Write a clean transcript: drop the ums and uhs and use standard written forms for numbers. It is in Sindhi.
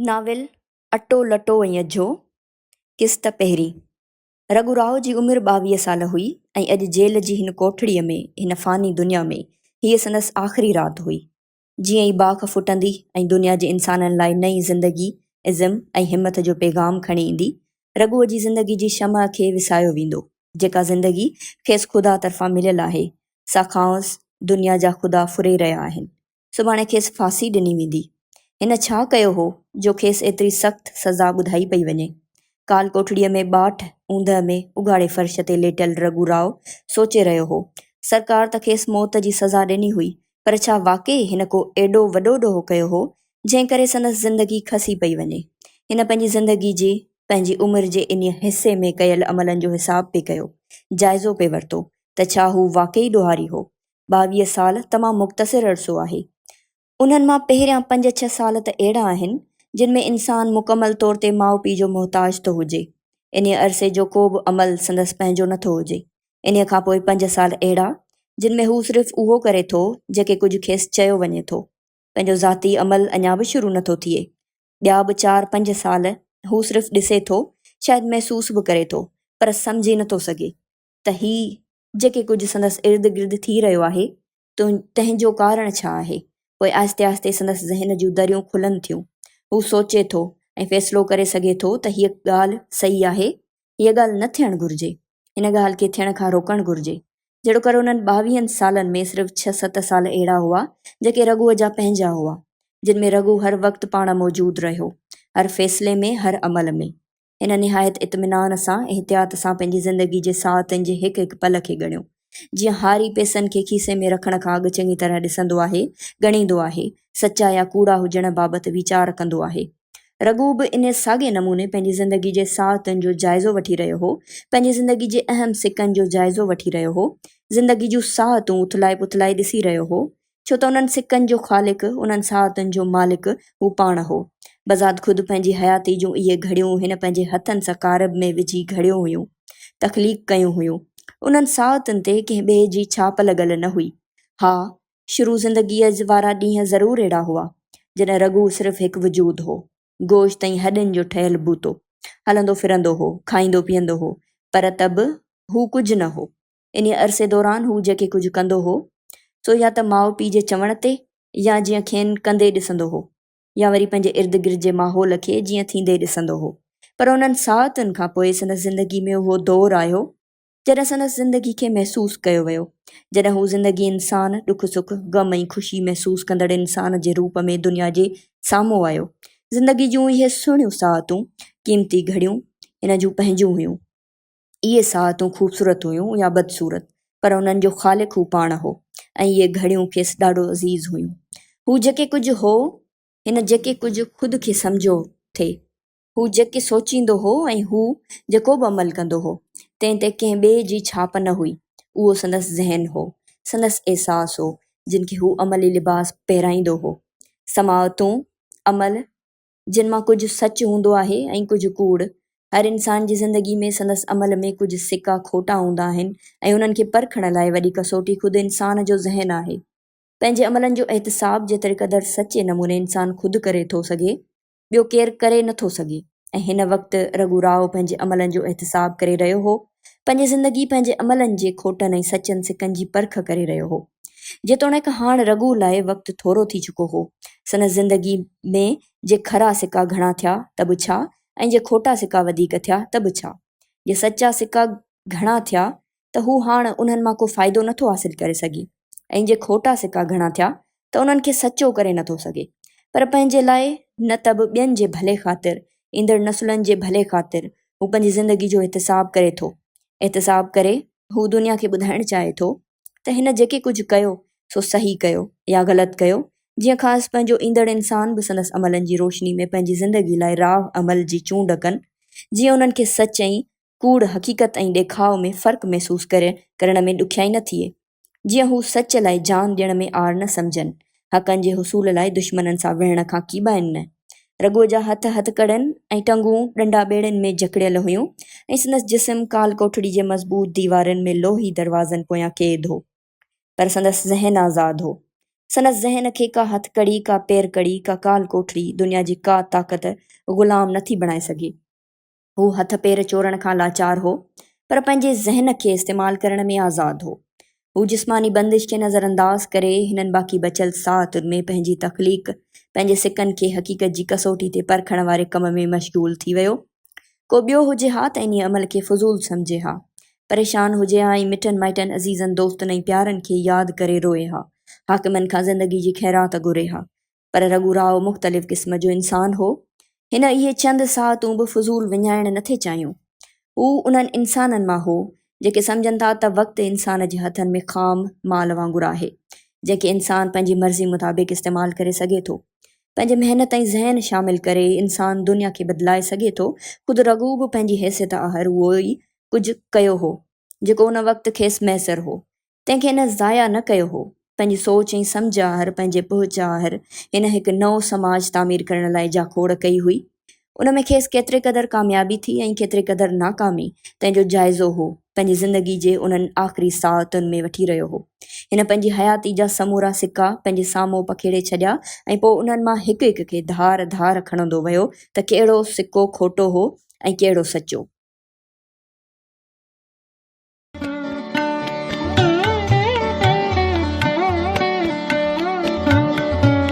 ناول، اٽو لٽو ۽ اجهو، قسط پهرين. رگهو راء جي عمر 22 سال هئي ۽ اڄ جيل جي هن ڪوٺڙيء ۾، هن فاني دنيا ۾، هيء سندس آخري رات هئي. جيئن ئي باک ڦٽندي ۽ دنيا جي انسانن لاء نئين زندگي، عزم ۽ همٿ جو پيغام کڻي ايندي، رگهوء جي زندگي جي شمع کي وسايو ويندو. جيڪا زندگي کيس خدا طرفان مليل آهي، سا کانئس دنيا جا خدا ڦري رهيا آهن. سڀاڻي کيس ڦاسي ڏني ويندي. هن ڇا ڪيو هو جو کيس ايتري سخت سزا ٻڌائي پئي وڃي؟ ڪال ڪوٺڙيء ۾ ٻاٺ اوندهه ۾ اگهاڙي فرش تي ليٽيل رگهو راء سوچي رهيو هو. سرڪار ته کيس موت جي سزا ڏني هئي، پر ڇا واقعي هن ڪو ايڏو وڏو ڏوهه ڪيو هو، جنهن ڪري سندس زندگي کسي پئي وڃي؟ هن پنهنجي زندگي جي، پنهنجي عمر جي انهيء حصي ۾ ڪيل عملن جو حساب پئي ڪيو، جائزو پئي ورتو ته ڇا هو واقعي ڏوهاري هو؟ 22 سال تمام مختصر عرصو آهي. انهن مان پهريان پنج ڇهه سال ته اهڙا آهن، جن ۾ انسان مڪمل طور تي ماء پيء جو محتاج ٿو هجي. انهيء عرصي جو ڪو به عمل سندس پنهنجو نه ٿو هجي. انهيء کان پوء پنج سال اهڙا، جن ۾ هو صرف اهو ڪري ٿو، جيڪي ڪجهه کيس چيو وڃي ٿو. پنهنجو ذاتي عمل اڃا به شروع نه ٿو ٿئي. ٻيا به چار پنج سال هو صرف ڏسي ٿو، شايد محسوس به ڪري ٿو، پر سمجهي نه ٿو سگهي ته هي جيڪي ڪجهه سندس ارد گرد ٿي رهيو آهي، تنهن جو ڪارڻ ڇا آهي؟ پوء آهستي آهستي سندس ذهن جون دريون کلن ٿيون. هو سوچي ٿو ۽ فيصلو ڪري سگهي ٿو ته هيء ڳالهه صحيح آهي، هيء ڳالهه نه ٿيڻ گهرجي، هن ڳالهه کي ٿيڻ کان روڪڻ گهرجي. جهڙوڪر انهن ٻاويهن سالن ۾ صرف ڇهه ست سال اهڙا هئا، جيڪي رگهوء جا پنهنجا هئا، جن ۾ رگهو هر وقت پاڻ موجود رهيو، هر فيصلي ۾، هر عمل ۾. هن نهايت اطمينان سان، احتياط سان پنهنجي زندگي جي ساعتن جي هڪ هڪ پل کي ڳڻيو. جيئن هاري پئسن کي کيسي ۾ رکڻ کان اڳ چڱي طرح ڏسندو آهي، ڳڻيندو آهي، سچا يا ڪوڙا هجڻ بابت ويچار ڪندو آهي. رگهو به انهي ساڳئي نموني پنهنجي زندگي جي ساعتن جو جائزو وٺي رهيو هو، پنهنجي زندگي جي اهم سڪن جو جائزو وٺي رهيو هو، زندگي جون ساعتون اٿلائي پٿلائي ڏسي رهيو هو، ڇو ته انهن سڪن جو خالق، انهن ساعتن جو مالڪ هو پاڻ هو. بذات خود پنهنجي حياتي جون اهي گهڙيون هن پنهنجي هٿن سان قارب ۾ وجهي گهڙيو هيون، تخليق ڪيون هيون. انهن ساعتن تي ڪنهن ٻئي جي ڇاپ لڳل نه هئي. ها، شروع زندگيء وارا ڏينهن ضرور اهڙا هئا، جڏهن رگهو صرف هڪ وجود هو. گوشت ۽ هڏين جو ٺهيل بوتو. هلندو ڦرندو هو، کائيندو پيئندو هو، پر ته به هو ڪجهه نه هو. انهيء عرصي دوران هو جيڪي ڪجهه ڪندو هو، سو يا ته ماء پيء جي چوڻ تي يا جيئن کين ڪندي ڏسندو هو يا وري پنهنجي ارد گرد جي ماحول کي جيئن ٿيندي ڏسندو هو. پر انهن ساعتن کان پوء سندس زندگي ۾ اهو دور آيو، جڏهن سندس زندگي کي محسوس ڪيو ويو، جڏهن هو زندگي انسان، ڏک سک، غم ۽ خوشي محسوس ڪندڙ انسان جي روپ ۾ دنيا جي سامهون آيو. زندگي جون اهي سهڻيون ساعتون، قيمتي گهڙيون هن جون پنهنجون هيون. اهي ساعتون خوبصورت هيون يا بدصورت، پر انهن جو خالق هو پاڻ هو ۽ اهي گهڙيون کيس ڏاڍو عزيز هيون. هو جيڪي ڪجهه هو، هن جيڪي ڪجهه خود کي سمجهيو ٿي، هو جيڪي سوچيندو هو ۽ هو جيڪو به عمل ڪندو هو، تنهن تي ڪنهن ٻئي جي ڇاپ نه هئي. اهو سندس ذهن هو، سندس احساس هو، جن کي هو عملي لباس پهرائيندو هو. سماعتون، عمل، جن مان ڪجهه سچ هوندو آهي ۽ ڪجهه ڪوڙ. هر انسان جي زندگي ۾ سندس عمل ۾ ڪجهه سڪا کوٽا هوندا آهن ۽ انهن کي پرکڻ لاء وڏي ڪسوٽي خود انسان جو ذهن آهي. پنهنجي عملن جو احتساب جيتري قدر سچي نموني انسان خود ڪري ٿو سگهي، ٻيو ڪير ڪري نه ٿو سگهي ۽ هن وقت رگهو راء پنهنجي عملن جو احتساب ڪري رهيو هو. پنهنجي زندگي پنهنجي عملن جي کوٽن ۽ سچن سڪن جي پرک ڪري رهيو هو. جيتوڻيڪ هاڻ رگهو لاء وقت ٿورو ٿي چڪو هو. سندس زندگي ۾ جي کرا سڪا گهڻا ٿيا ته به ڇا ۽ جي کوٽا سڪا وڌيڪ ٿيا ته به ڇا. جي سچا سڪا گهڻا ٿيا ته هو هاڻ انهن مان ڪو فائدو نٿو حاصل ڪري سگهي ۽ جي کوٽا سڪا گهڻا ٿيا ته انهن کي سچو ڪري نٿو سگهي. پر پنهنجي لاء نه ته به ٻين جي ڀلي خاطر، ايندڙ نسلن جي ڀلي خاطر هو پنهنجي زندگي جو احتساب ڪري ٿو. احتساب ڪري هو دنيا کي ٻڌائڻ چاهي ٿو ته هن جيڪي ڪجهه ڪيو سو صحيح ڪيو يا غلط ڪيو، جيئن کانئس پنهنجو ايندڙ انسان به سندس عملن جي روشني ۾ پنهنجي زندگي لاء راهه عمل جي چونڊ ڪن، جيئن انهن کي سچ ۽ ڪوڙ، حقيقت ۽ ڏيکاء ۾ فرق محسوس ڪرڻ ۾ ڏکيائي نه ٿئي. جيئن هو سچ لاء جان ڏيڻ ۾ عار نه سمجهن، حقن جي حصول لاء دشمنن سان وڙهڻ کان ڪيٻائن نه. رگهوء جا هٿ هٿڪڙن ۽ ٽنگون ڏنڊا ٻيڙين ۾ جڪڙيل هيون ۽ سندس جسم ڪال ڪوٺڙي جي مضبوط ديوارن ۾ لوهي دروازن پويان قيد هو. پر سندس ذهن آزاد هو. سندس ذهن کي ڪا هٿڪڙي، ڪا پيرڪڙي، ڪا ڪال ڪوٺڙي، دنيا جي ڪا طاقت غلام نٿي بڻائي سگهي. هو هٿ پير چورڻ کان لاچار هو، پر پنهنجي ذهن کي استعمال ڪرڻ ۾ آزاد هو. هو جسماني بندش کي نظرانداز ڪري هنن باقي بچيل ساعتن ۾ پنهنجي تخليق، پنهنجي سڪن کي حقيقت جي ڪسوٽي تي پرکڻ واري ڪم ۾ مشغول ٿي ويو. ڪو ٻيو هجي ها ته انهيء عمل کي فضول سمجهي ها. پريشان هجي ها ۽ مٽن مائٽن، عزيزن، دوستن ۽ پيارن کي ياد ڪري روئي ها. حاڪمن کان زندگي جي خيرات گهري ها. پر رگهو راء مختلف قسم جو انسان هو. هن اهي چند ساعتون به فضول وڃائڻ نٿي چاهيون. هو انهن انسانن مان هو، جيڪي سمجهن ٿا ته وقت انسان جي هٿن ۾ خام مال وانگر آهي، جنهن کي انسان پنهنجي مرضي مطابق استعمال ڪري سگهي ٿو. پنهنجي محنت ۽ ذهن شامل ڪري انسان دنيا کي بدلائي سگهي ٿو. خود رگهو به پنهنجي حيثيت آهر اهو ئي ڪجهه ڪيو هو، جيڪو ان وقت کيس ميسر هو. تنهن کي هن ضايع نه ڪيو هو. پنهنجي سوچ ۽ سمجهه آهر، پنهنجي پهچ آهر هن هڪ نئون سماج تعمير ڪرڻ لاء جاکوڙ ڪئي هئي. ان ۾ کيس ڪيتري قدر ڪاميابي ٿي ۽ ڪيتري قدر ناڪامي، تنهن جو جائزو هو پنهنجي زندگي جي انهن آخري ساعتن ۾ وٺي رهيو هو. هن پنهنجي حياتي جا سمورا سڪا پنهنجي سامهون پکيڙي ڇڏيا ۽ پوء انهن مان هڪ هڪ کي ڌار ڌار کڻندو ويو ته ڪهڙو سڪو کوٽو هو ۽ ڪهڙو سچو.